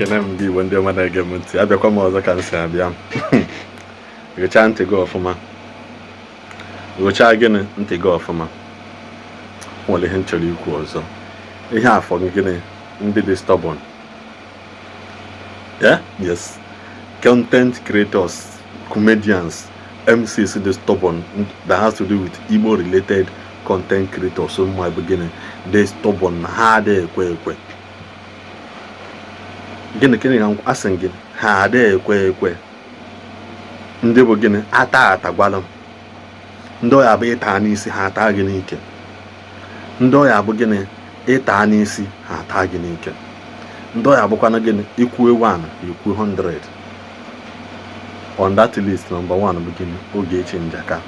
Ekene m ndị Igbo, ndị ọma na-ege m ntị. Abịakwa m ọzọ ka m si abịa. Gechaa ntị gị ọfụma. Gụchaa gịnị ntị gị ọfụma. Nwere ihe m chọrọ ikwu ọzọ. Ihe afọ gịnị ndị dị stubborn. Yeah? Yes. Content creators, comedians, MCs dị stubborn that has to do with Igbo related content creators. So mma bụ gịnị dị stubborn na ha adịghị ekwe ekwe. Gịnị gịnị ka asị gị ha adịghị ekwe ekwe. Ndị bụ gịnị ata atagwalụ. Ndị ọya bụ ịta n'isi, ha ata gị n'ike. Ndị ọya bụ gịnị ịta n'isi, ha ata gị n'ike. Ndị ọya bụkwana gịnị ikwu 1, ikwu 100. On that list, number 1 bụ gịnị? Ogechi Njaka,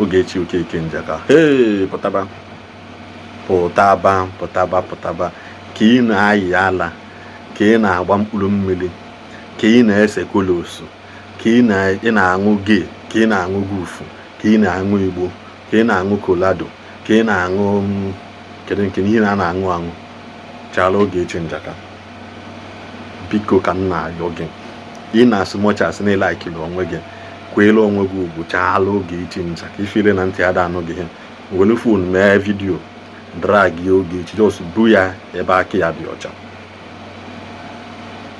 Ogechi Okeke Njaka. Hey, pụtaba, pụtaba, pụtaba, pụtaba, ka ị na-ayị ala, ka ị na-agba mkpụrụ mmiri, ka ị na-ese kolosu, ka ị na-aṅụ gee, ka ị na-aṅụ gufu, ka ị na-aṅụ igbo, ka ị na-aṅụ kolado, ka ị na-aṅụ kedu nke ihe na na-aṅụ aṅụ. Chala Ogechi Njaka, biko, ka m na-ayọ gị, ị na-asụ much as na ịlaikiri onwe gị, kweela onwe gị ugwu. Chaala Ogechi Njaka, ifile na ntị ada anụ gị ihe. Were phone mee video, drag ya. Ogechi, just bu ya ebe aka ya dị ọcha,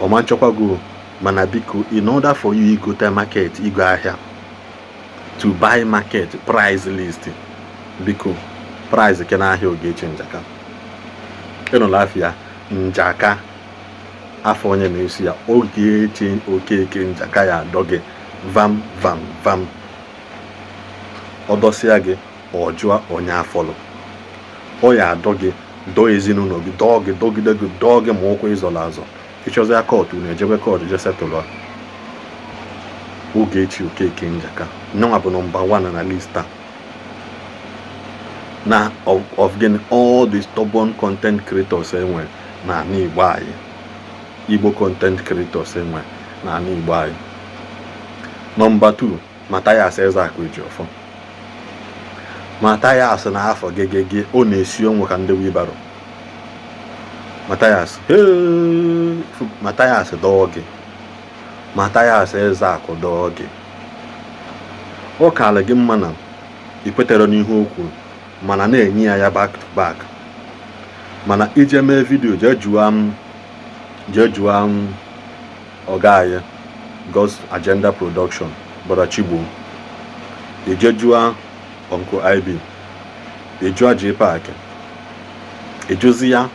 ọma nchọkwa gị. Mana biko, in order for you igote market, igo ahịa, to buy market price list, biko, price ke n'ahịa Ogechi Njaka. Ịnụla afịa Njaka, afọ onye na-esi ya, Ogechi Okeke Njaka, ya adọ gị vam vam vam. Ọ dọsịa gị, ọ jụọ onye afọlụ. Ọ ya adọ gị, dọọ ezinụlọ gị, dọọ gị, dọgide gị, dọọ gị, ma ụkwụ ịzọrọ azọ. Ịchọzi ya court, unu ejebe court je settle. Ogechi Okeke Njaka nyanwa bụ number 1 na list a na of gịnị, all the stubborn content creators enwe n'ala Igbo anyị, Igbo content creators enwe n'ala Igbo anyị. Number 2, Mathias Ezeaku Ejiofor. Mathias na-afọ gegege, ọ na-esi ọnwụ ka ndị wheelbarrow. Mathias, hey, Mathias dọọ gị, Mathias Ezeaku dọọ gị, ọ kaala gị mma na ị kwetere n'ihe o kwuru, mana na-enye ya ya back to back. Mana ije mee video, jee jụọ m, jee jụọ m ọga anyị, God's Agenda Production, Brother Chigbo, ije jụọ Uncle IB, ijụọ J Park, ịjụzi ya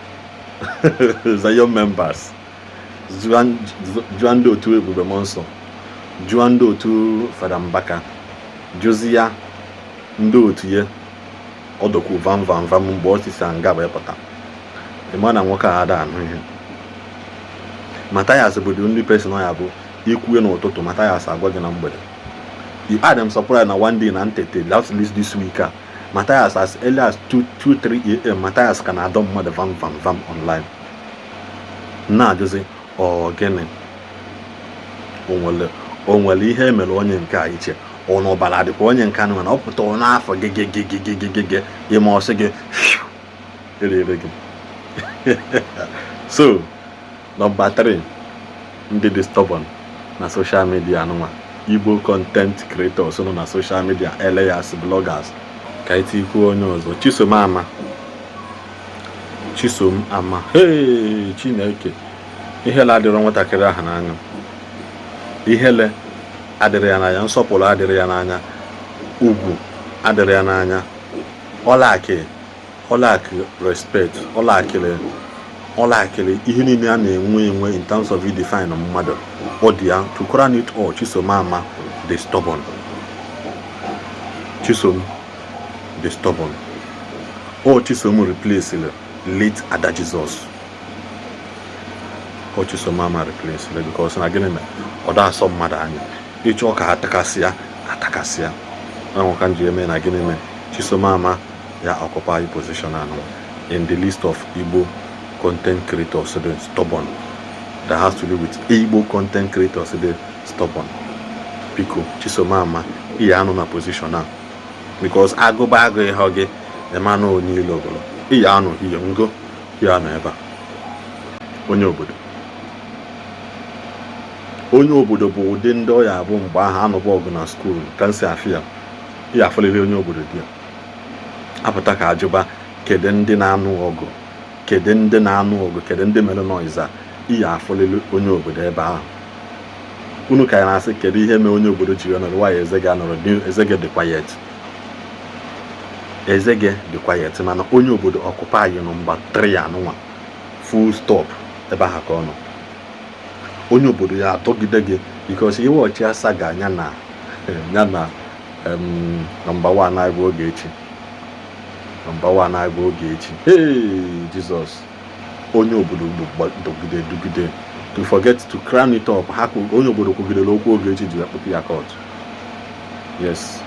Zion members, jụọ ndị otu Ebube Mmụọ Nsọ, jụọ ndị otu Fada Mbaka, jụzi ya ndị otu ya. Ọdọkwu vam vam vam mgbe ọ sisi nga wee pụta. Ịma na nwoke a ada anụ ihe. Mathias bụ the only person ọ ya bụ ikwue n'ụtụtụ, Mathias agwa gị na mgbede. You add them surprise na one day na ntete last least this week a, Mathias, as early as 2 2 3 a.m., Mathias ka na-adọ mmadụ vam vam vam online. Na-ajụzi, ọ gịnị? O nwere ihe emere onye nke a iche ọ na ọbara dịkwa onye nke anụ na ọ pụta ọ n'afọ gị ime ọsị gị ere gị. So number 3, ndị dị stubborn na social media anụnwa, Igbo content creators nọ na social media, elias bloggers, ka etikwuo onye ọzọ, Chisom Ama. Chisom Ama, hey, Chineke, ihele adịrọ nwatakịrị ahụ n'anya, ihele adịrị ya n'anya, nsọpụrụ adịrị ya n'anya, ugwu adịrị ya n'anya. Ọlakị, ọlakị respect, ọlakịrị, ọlakịrị ihe niile a na-enwe enwe in terms of define mmadụ. Ọ dị ya. To crown it all, Chisom Ama dị stubborn. Chisom dị stubborn. Ọ Chisom replace late Ada Jesus. Ọ Chisom Ama replace, because na gịnị mere ọ da asọ mmadụ anya ịchọ ka atakasịa atakasịa ahụ ka m ji eme na gịnị mere Chisom Ama ya occupy position anọ in the list of Igbo content creators dị stubborn, that has to do with Igbo content creators dị stubborn. Biko, Chisom Ama, ihe anọ na position a, because agụba agụ ịhụ gị ịmanụ onye ilo ogolo ihe anọ ihe ngo ihe anọ ebe a onye obodo. Onye obodo bụ ụdị ndị ọ ya abụ mgbe ahụ anụba ọgụ na school ka m si afị ya, ya afọlele onye obodo dị ya apụta ka ajụba, kedu ndị na-anụ ọgụ, kedu ndị na-anụ ọgụ, kedu ndị mere noise a? Iya afọlele onye obodo ebe ahụ. Unu ka ya na-asị, kedu ihe mee onye obodo ji nọrọ nwaanyị? Eze gị anọrọ, eze gị dị quiet, eze gị dị quiet, mana onye obodo occupy number 3 anụnwa, full stop. Ebe ahụ ka ọ nọ. Onye obodo ya adọgide gị because iwe ọchị asaga ya na ya na number 1 anyị bụ Ogechi, number 1 anyị bụ Ogechi. Hey, Jesus! Onye obodo dọgide dugide. To forget to crown it up, ha onye obodo kwugidere okwu Ogechi ji wee kpụpụ ya court. Yes,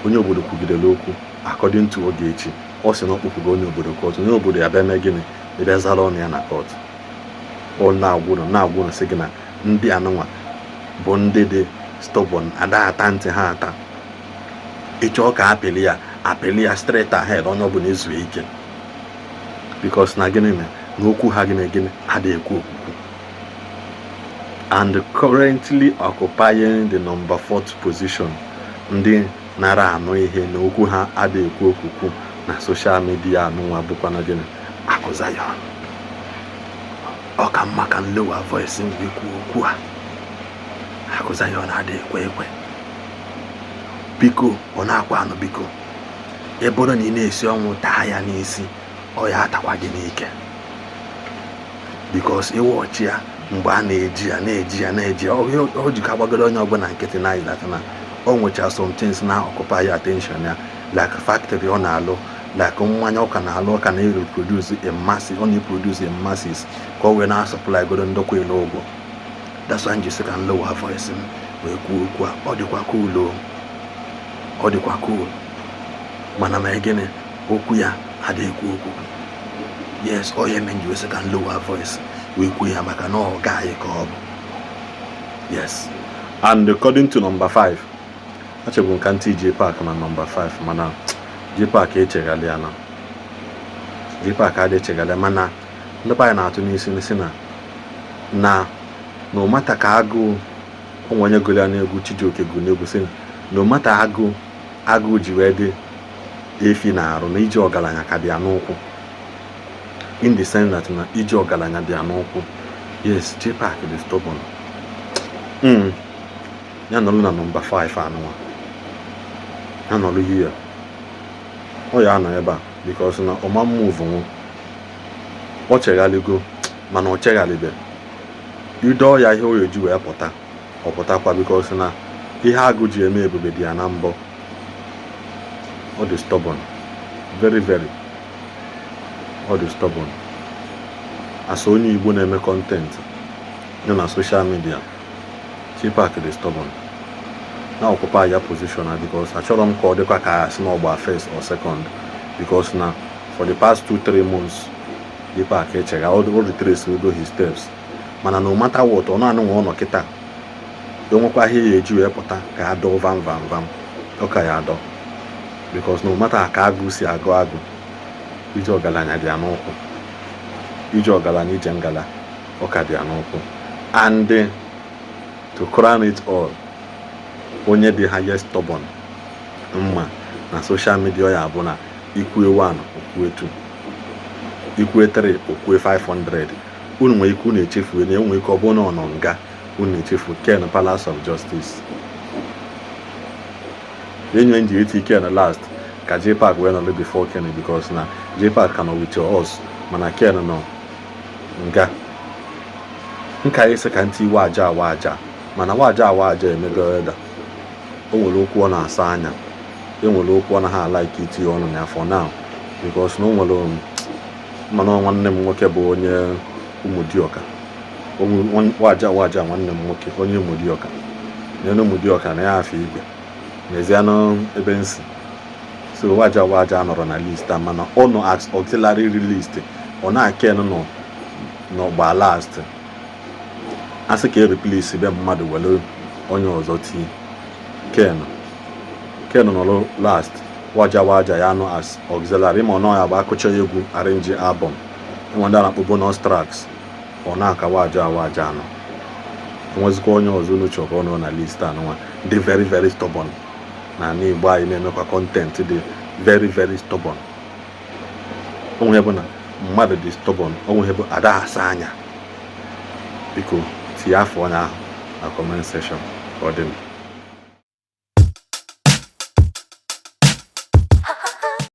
onye obodo kwugidere okwu. According to Ogechi, ọ sị na ọ kpụpụgo onye obodo court. Onye obodo ya bịa mee gịnị? Ebe zara ọnụ ya na court. Ọ na-agwụrụ na-agwụrụ sị gị na ndị anụnwa bụ ndị dị stubborn, ada ata ntị ha ata. Ịchọọ ka apịlị ya, apịlị ya straight ahead. Onye ọbụla ezuo ike because na gịnị mere na okwu ha gịnị gịnị ada ekwu okwukwu. And currently occupying the number fourth position, ndị nara anụ ihe na okwu ha ada ekwu okwukwu na social media anụnwa bụkwana gịnị? Akụ Zion. Ọ ka mma ka nlewa voice m wee kwuo okwu a. Akụ Zion ada ekwe ekwe. Biko, ọ na-akwa anụ. Biko, ị bụrụ na ị na-esi ọnwụ taa ya n'isi, ọ ya atakwa gị n'ike because ịwọchi ya mgbe a na-eji ya na-eji ya na-eji ya, ọ jikọ agbagoro onye ọbụla nkịtị na ịlata na o nwecha some things na occupy attention ya, like factory ọ na-alụ, like mmanya ọ ka na-alụ, ọ ka na-reproduce in masses, ọ na-eproduce in masses ka ọ wee na-supply goro ndokwa elu ụgwọ. That's why m ji sị ka m lower voice m wee kwuo okwu a. Ọ dịkwa cool o, ọ dịkwa cool, mana ma gịnị, okwu ya adịghị ekwu okwu. Yes, ọ ya eme m ji wee sị ka m lower voice wee kwuo ya, maka na ọ gaghị ka ọ bụ. Yes, and according to number 5, achọbụ m ka ntị J Park na number 5, mana J Park echeghalịala. J Park adị echeghalịa, mana ndị be anyị na-atụ n'isi n'isi na no matter ka agụụ onwe onye gụrụ ya n'egwu, Chijioke gụ n'egwu sị no matter agụụ agụụ ji wee dị efi na arụ na ije ọgaranya ka dị ya n'ụkwụ, in the sense that na ije ọgaranya dị ya n'ụkwụ. Yes, J Park dị stubborn. Ya nọrọ na number 5 anụnwa, ya nọrọ here, ọ ya anọ ebe a because na ọma move nwụ. Ọ cheghalịgo, mana ọ cheghalịbe ido ya ihe o eji wee pụta, ọ pụtakwa because na ihe agụ ji eme ebube dị ya na mbọ. Ọ dị stubborn, very very, ọ dị stubborn. As onye Igbo na-eme content nọ na social media, J Park dị stubborn na occupy ya position na because achọrọ m ka ọ dịkwa ka asị na ọgba first or second, because na for the past 2-3 months J Park echega o retrace go his steps. Mana no matter what, ọ na-anụ nwa ọ nọ kịta, enwekwa ihe ya eji wee pụta ka adọ vam vam vam, ọ ka ya adọ because no matter ka agụ si agụ agụ, ije ọgaranya dị ya n'ụkwụ, ije ọgaranya, ije ngala, ọ ka dị ya n'ụkwụ. And to crown it all, onye dị highest stubborn mma na social media, ọ ya bụ na ikwue 1, okwue 2, ikwue 3, okwue 500. Unu nwere ike unu echefuo na enwere ike ọ bụrụ na ọ nọ nga. Unu echefu Ken Palace of Justice enye nji eti Ken last ka J Park wee nọrọ before Ken, because na J Park ka nọ with us, mana Ken nọ nga. Nka isi ka ntị waja awaja, mana waja awaja emego eda. O nwere okwu ọ na-asa anya, e nwere okwu ọ naghị ala-ike itinye ọnụ na ya for now because na o nwere, mana nwanne m nwoke bụ onye Ụmụdịọka, waja waja, nwanne m nwoke onye Ụmụdịọka n'elu Ụmụdịọka na ya afọ igwe n'ezianụ ebe nsi. So waja waja nọrọ na list a, mana ọ nọ as auxiliary list. Ọ na-ken nọ n'ọgba last, asị ka e replace be mmadụ were onye ọzọ tinye Ken. Ken nọrọ last, waja waja ya nọ as auxiliary. Ma ọ nọ ya bụ akụcha egwu, arrange album, enwe ndị a na-akpọ bonus tracks, ọ na-aka waja waja nọ. Enwezikwa onye ọzọ unu chọrọ ọ nọ na list anụnwa dị very very stubborn na ala Igbo anyị, na-emekwa content dị very very stubborn? Onwe bụ na mmadụ dị stubborn, onwe bụ ada asa anya. Biko, tinye afọ onye ahụ na comment section ka ọ dị.